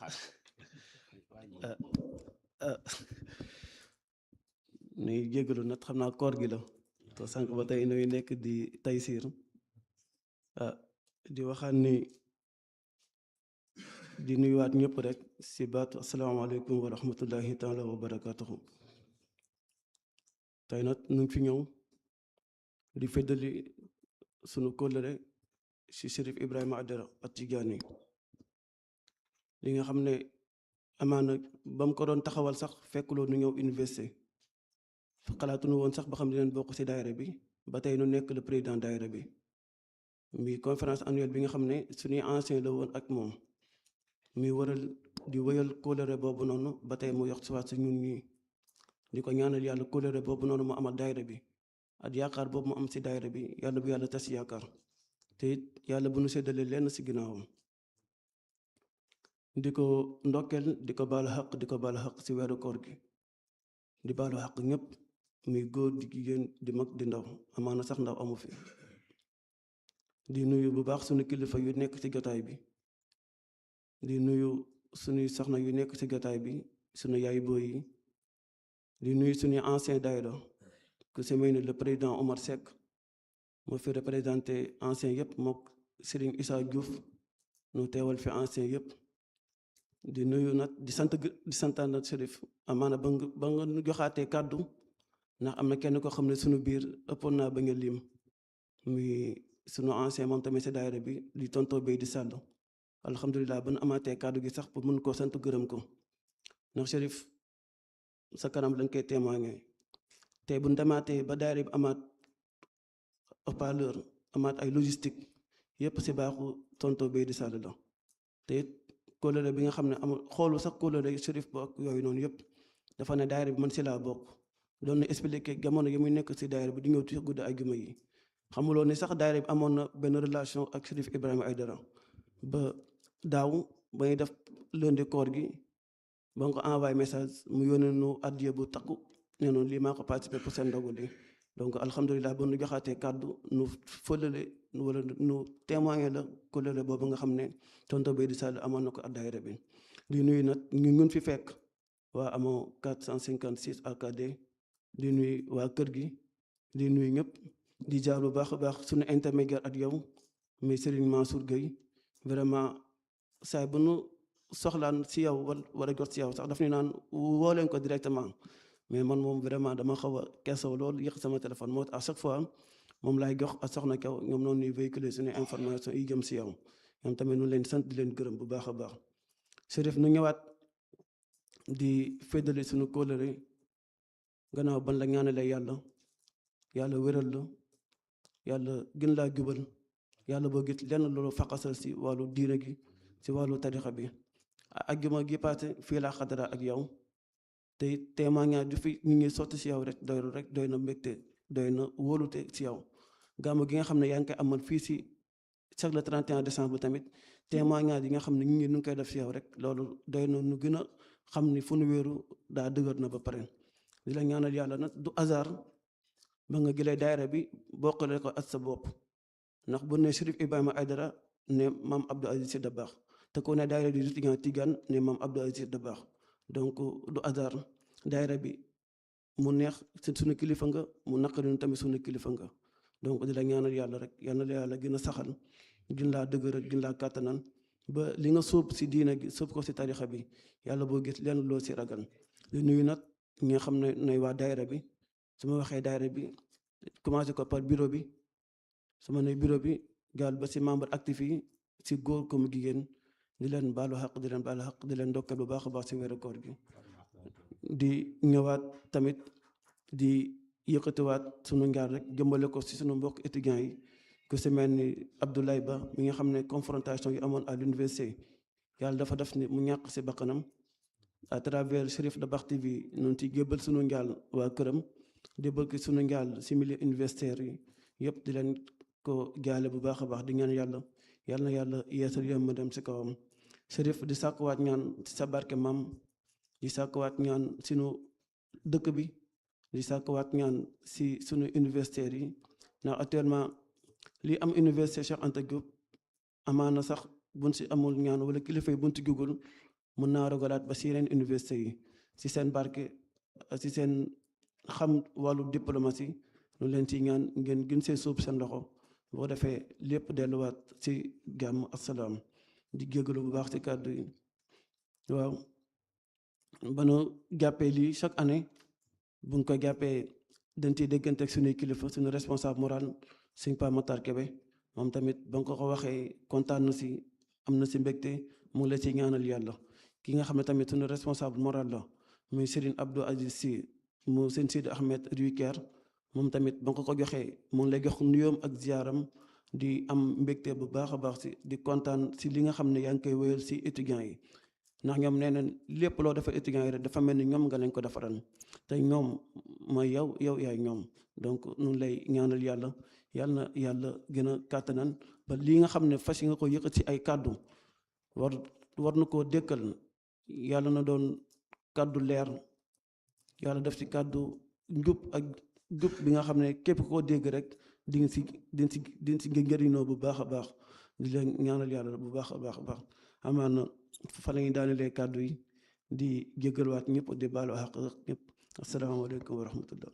ah nuy jégalu nag xam naa koor gi la te sànq ba tey nuy nekk di taysiir di waxaat ni di nuyuwaat ñëpp rek si baatu asalaamaaleykum wa rahmatullahi taala wa barakatuhu. tey nag nu ngi fi ñëw di feddali sunu kóllëre si Cherif Ibrahima Aidara At-Tidjânî li nga xam ne amaana ba mu ko doon taxawal sax fekkuloo nu ñëw université xalaatuñu woon sax ba xam dinañ bokk si daayira bi ba tey nu nekk le président daayira bi mi conférence annuelle bi nga xam ne suñuy ancien la woon ak moom mi waral di wëyal kóllëre boobu noonu ba tey mu yox si waat si ñun ñii di ko ñaanal yàlla kóllëre boobu noonu mu amal daayira bi ak yaakaar boobu mu am si daayira bi yàlla bu yàlla tas yaakaar te it yàlla bu nu séddale lenn si ginnaawam di ko ndokkeel di ko baalu xaq di ko baalu xaq si weeru koor gi di baalu xaq ñëpp muy góor di jigéen di mag di ndaw amaana sax ndaw amu fi di nuyu bu baax suñu kilifa yu nekk ci jotaay bi di nuyu suñuy soxna yu nekk ci jotaay bi suñu yaay booy yi di nuyu suñuy ancien daayira ku si mel ni le président Omar Seck moo fi représenté ancien yëpp mook Serigne Issa Diouf nu teewal fi ancien yëpp di nuyu nag di santaan nag Cherif amaana ba nga nu joxaatee kàddu ndax am na kenn ko xam ne suñu biir ëppoon naa ba nga lim muy sunu ancien moom tamit si daayira bi di tonto bay di sàll alhamdulilah ba nu amaatee kàddu gi sax pour mun koo sant gërëm ko ndax Cherif sa kanam lañ koy témoigner tey bu ñu demaatee ba daayira bi amaat haut-parleur amaat ay logistique yépp si baaxu tonto bay di sàll la te it kóllëre bi nga xam ne amul xoolu sax kóllëre Cherif bokk yooyu noonu yëpp dafa ne daayira bi man si laa bokk doon na expliqué jamono yi muy nekk si daayira bi di ñëw ci guddi ay juma yi xamuloo ni sax daayira bi amoon na benn relation ak Cherif Ibrahima Aidara ba daaw ba ñuy def lundi koor gi ba nga ko envoyé message mu yónnee nu addiya bu takku nee noonu lii maa ko participé pour seen ndogu li donc alhamdulilah ba nu joxaatee kàddu nu fëlale wala nu témoigné la kóllëre boobu nga xam ne tonto bay di sàll amoon na ko ak daayira bi di nuyu nag ñun fi fekk waa amoo 456 AKD di nuyu waa kër gi di nuyu ñëpp di jaar bu baax a baax suñu intermédiaire ak yow mais Serigne Mansour Gueye vraiment saay bu nu soxlaan si yow war a jot si yow sax daf ñu naan woo leen ko directement mais man moom vraiment dama xaw a keesaw loolu yëq sama téléphone moo tax à chaque fois moom laay jox ak soxna Kaw ñoom noonu ñuy véhiculer suñu information yi jëm si yow ñoom tamit nu leen sant di leen gërëm bu baax a baax Cherif nu ñëwaat di féddali suñu kóllëre gannaaw ban la ñaanalee yàlla wéral la yàlla gën laa jubal yàlla boo gis lenn loolu faqasal si wàllu diine gi si wàllu tarixa bi ajjuma gi paase fii laa xadara ak yow te témoignage du fi ñu ngi sotti si yow rek doy na mbégte doy na wóolute si yow gàmmu gi nga xam ne yaa ngi koy amal fii si chaque le 31 décembre tamit témoignage yi nga xam ne ñu ngi koy def si yow rek loolu doy na nu gën a xam ni fu nu wéeru daa dëgër na ba pare di la ñaanal yàlla nag du hasard ba nga jëlee daayira bi bokkale ko ak sa bopp ndax bu ne Cherif Ibrahima Aidara ne maam Abdou Aziz Sy Dabakh te ku ne daayira di étudiant Tidiane ne maam Abdou Aziz Sy Dabakh donc du hasard daayira bi mu neex suñu kilifa nga mu naqari tamit suñu kilifa nga donc di la ñaanal yàlla rek yal na la yàlla gën a saxal gën laa dëgëral gën laa kàttanan ba li nga sóob si diina gi sóob ko si tarixa bi yàlla boo gis lenn loo si ragal di nuyu nag ñi nga xam ne nay waa daayira bi su ma waxee daayira bi commencé ko par bureau bi su ma nee bureau bi gaal ba si membre actif yi si góor comme jigéen di leen baalu xaq di leen baalu xaq di leen ndokkeel bu baax a baax si weeru koor gi di ñëwaat tamit di yëkkatiwaat sunu njaar rek jëmbale ko si sunu mbokk étudiants yi ku si mel ni Abdoulaye Ba mi nga xam ne confrontation yi amoon à l'université yàlla dafa def ni mu ñàkk si bakkanam à travers Cherif Dabakh TV noonu ci jébbal sunu njaal waa këram jébbal ko sunu njaal si milieu universitaire yi yëpp di leen ko jaale bu baax a baax di ñaan yàlla na yàlla yeesal yom ma dem si kawam Cherif di sàkkuwaat ñaan si sa barke maam di sàkkuwaat ñaan sunu dëkk bi di sàkkuwaat ñaan si sunu universitaires yi ndax actuellement li am université Cheikh Anta Diop amaana sax buñ si amul ñaan wala kilifa yi buñ si jugul mën naa rogalaat ba si yeneen université yi si seen barke si seen xam wàllu diplomatie ñu leen ci ñaan ngeen gën see suub seen loxo boo defee lépp delluwaat ci jàmm assalaam di jégalu bu baax ci kàddu yi. waaw ba nu jàppee lii chaque année bu ñu ko jàppee dañ ciy déggante ak suñuy kilifa suñu responsable moral Sëñ Pa Matar Kebe moom tamit ba nga ko waxee kontaan na si am na si mbégte mu ngi la ci ñaanal yàlla. ki nga xam ne tamit suñu responsable moral la muy Serigne Abdou Aziz Sy mu sëñ Sidi Ahmed Ruiker moom tamit ba nga ko joxee mu ngi lay jox nuyoom ak ziyaaram di am mbégte bu baax a baax si di kontaan si li nga xam ne yaa ngi koy wéyal si étudiants yi. ndax ñoom nee nañ lépp loo defal étudiants yi rek dafa mel ni ñoom nga leen ko defaral te ñoom mooy yow yaay ñoom donc nun lay ñaanal yàlla yàlla na yàlla gën a kàttanan ba lii nga xam ne fas yi nga ko yëkkat ci ay kàddu war na koo dëkkal yàlla na doon kàddu leer yàlla def ci kàddu njub ak jub bi nga xam ne képp koo dégg rek di nga si njëriñoo bu baax a baax di leen ñaanal yàlla bu baax a baax a baax amaan na fa la ñuy daanelee kàddu yi di jégalwaat ñëpp di baalu àq ñëpp asalaamaaleykum wa rahmatullah